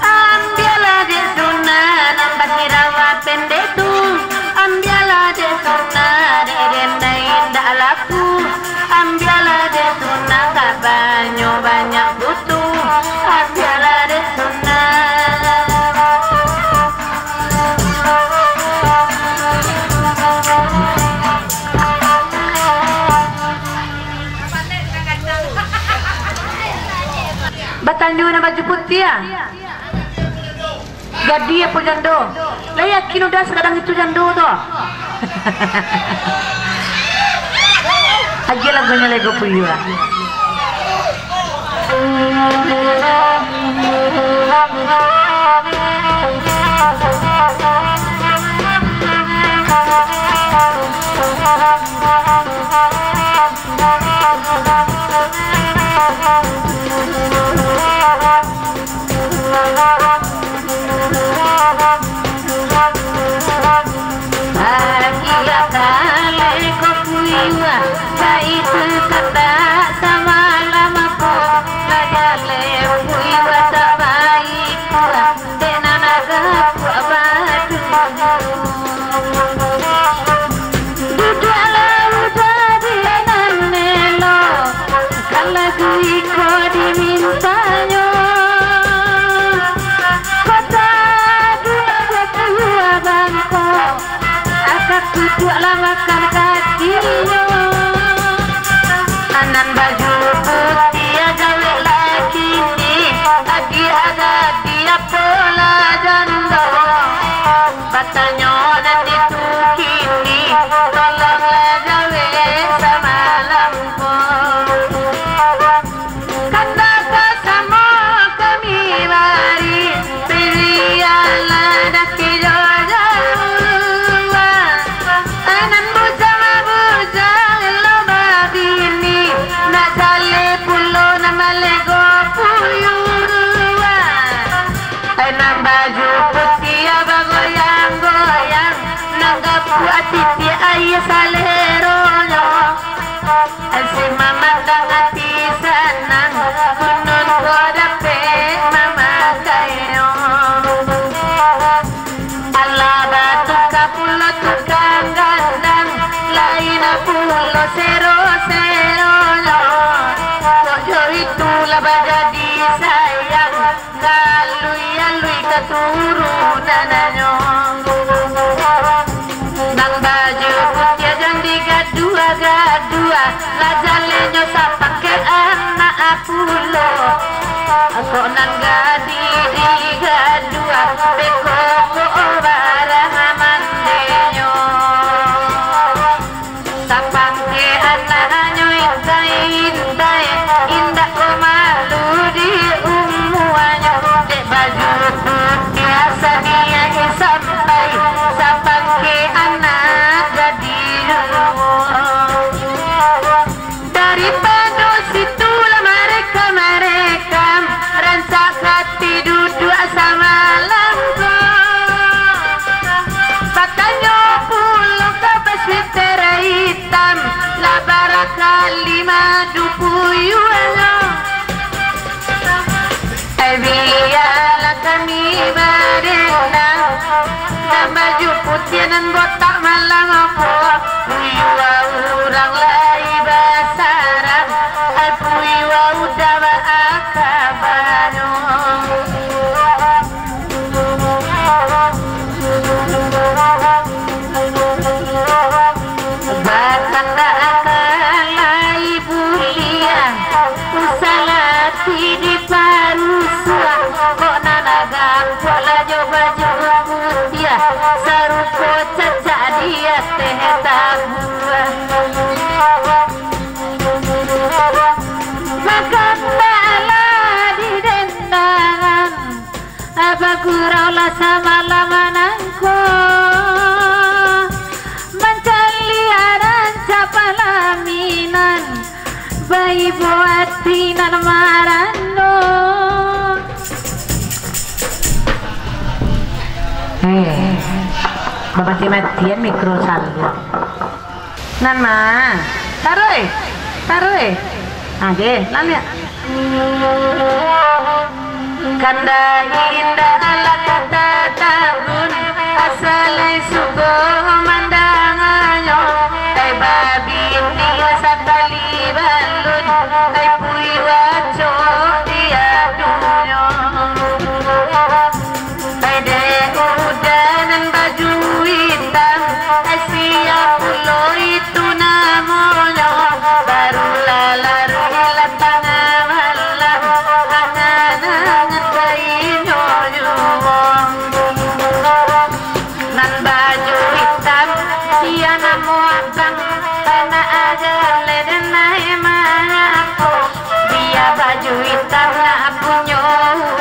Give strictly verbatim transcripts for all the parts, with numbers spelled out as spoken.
Ambialah dek Suna nan basirawa pendek tu, ambialah dek Suna dek denai indak laku, ambialah dek Suna kabanyo banyak butuh, ambialah dek Suna. Batanyo nan baju putiah, gadih apo jando? Lah yakin udah sagadang itu jando tu? Agiah lagunyo Lego Puyuah. Duduaklah uda di nan elok, kalau iko dimintanyo. Kota dua dua puluh bangko, akak duduaklah makan kakinyo. Anan baju putiah jawek laki ni, agiah gadih apolah jando. Batanyo nan itu kini, tolonglah jawek samalam ko. Kata ka samo kami bari, piliahlah daki jo jauah. Nan bujang-bujang lo babini, nak jaleh pulo nan malego puyuah. Ai nan baju putiah bagoyang-goyang, nan gapuak titiak aia saleronyo. Ai si mamandang ati sanang, kunun ko dapek mamakainyo. Alah batuka pulo tukang gandang, lain pulo sero-seronyo. Kok jo itulah bajadi sayang, ka alui-alui katurunannyo. Nan baju putiah jan digaduah-gaduah, lah jalehnyo sapangkek anak pulo. Kok nan gadih digaduah, beko ko barang mandenyo. Sapangkek anaknyo intai-intai, indak ko malu di umuanyo. Dek baju putiah sadiak sampai, sapangkek anak gadih juo. Daripado situlah mareka-mareka rancak ka ati duduak samalam ko. Batanyo pulo ka basweter itam, lah barakali madu puyuahnyo. Ai bialah kami badendang, nan baju putiah nan botak malam ko. Puyuah urang lai basarang, ai puyuah udah baakabanyo. Batandak akalai buliah, usah latih diparusuah. Kok nan agak kuat lah jo baju putiah, sarupo cacak di ateh tabuah. Makan taklah di dendangan, baguraulah samalam nangko, mancaliak rancak palaminan, baibo ati nan marando. Eh, bamati-matian mikro saluang. Nan ma? Taruih, taruih. Ah, deh, laliak. Tanda indak lah kata tahun, asa lai suko mandanganyo. Ai babini sakali balun, ai pui waco di adunyo. Ai dek uda nan baju itam, ai sia pulo itu namonyo, barulah laruih lah tangah malam, angan-angan ka inyo juo. Nan baju itam, sia namo abang, anak aja leden nai mangapo. Bia baju itam nak punyo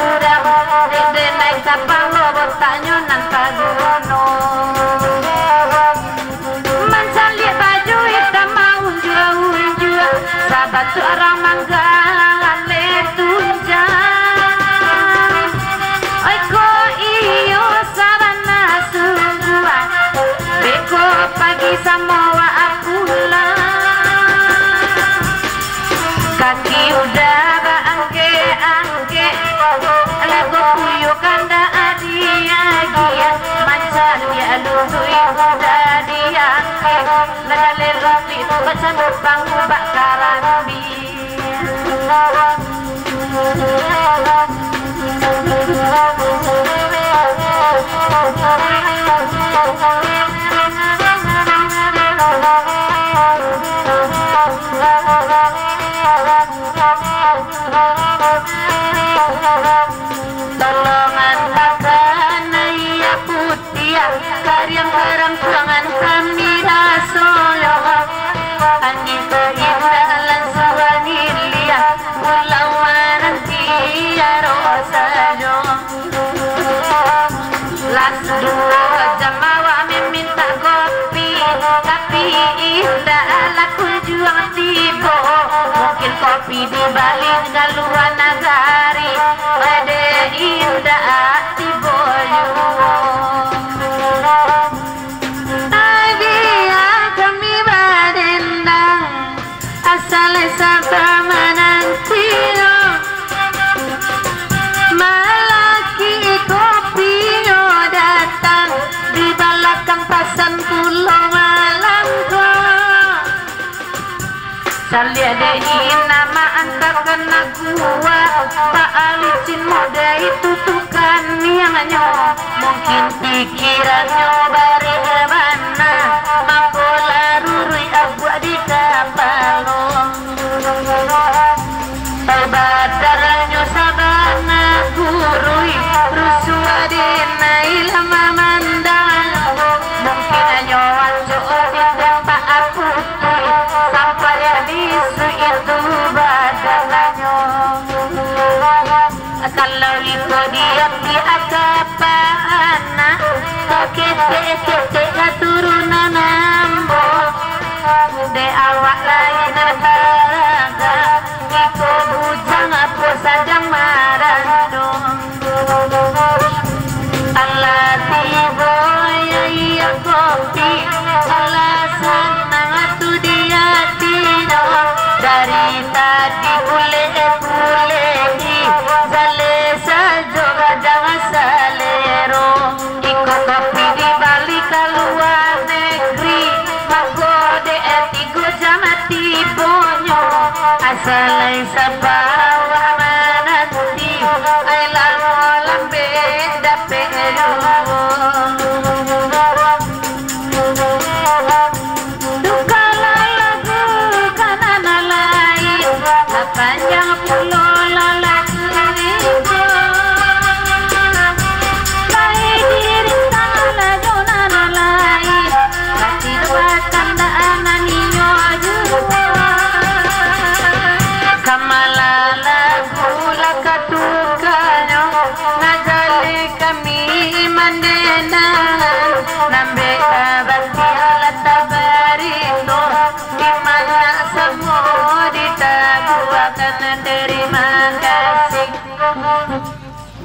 urang, leden nai kapalo botaknyo nan paguno. Mancaliak baju itam maunjua-unjua, sabatu urang manggaleh tunjang. Oi, ko iyo sabana sungguah, beko pagi samo wa pulang. Kaki uda baangkek-angkek, lagu kuyuak kandak diagiah, mancaliak lutuik uda diangkek, lah jaleh lutuik tu bacando pangubak karambia. Tolong antakan aia putiah, kariang barangkuangan kami raso yo. Angin ko indak lansuang iliah, pulau mananti aro sajo. Lah duo jam awak mamintak kopi, tapi indak lah kunjuang tibo. Mungkin kopi dibali ka lua nagari, dek indak tibo juo. Agiah kami badendang, asa lai saba mananti nyo. Malaki kopinyo datang, di balakang pasan pulo malam ko. Caliak dek inama angka kana kuwa, baa licin model itu tu kaniangnyo. Mungkin pikirannyo bareh bana, mako laruruih abuak di kapalo. Badarnyo sabana guruih, rusuah dinailah mamandang. Mungkin nyo acok di tampak aputuih, sampai bisuak itu badarnyo. Kalau iko diambiak ka panah, taketek-ketek katurunan ambo. Dek awak lai nan baragak, iko bujang apo sadang marandong. Alah tibo yo iyo kopi, alah sanang tu di atinyo. Dari tadi pulek-pulek, jaleh sajo gadang salero. Iko kopi dibali ka lua nagari, mako dek tigo jam tibonyo. Asa lai saba awak mananti, ai lamo lambek dapek juo. Dukalah lagu ka nan lain, sapanjang pulo lagu iko. Lai dirintangan lagu nan lain, tapi lupakan dak anak inyo juo. Kamalah lagu lah katukanyo, ngajaleh kami mandendang. Nambek abati alat tabarito, di mana samo ditaguakan terima kasih.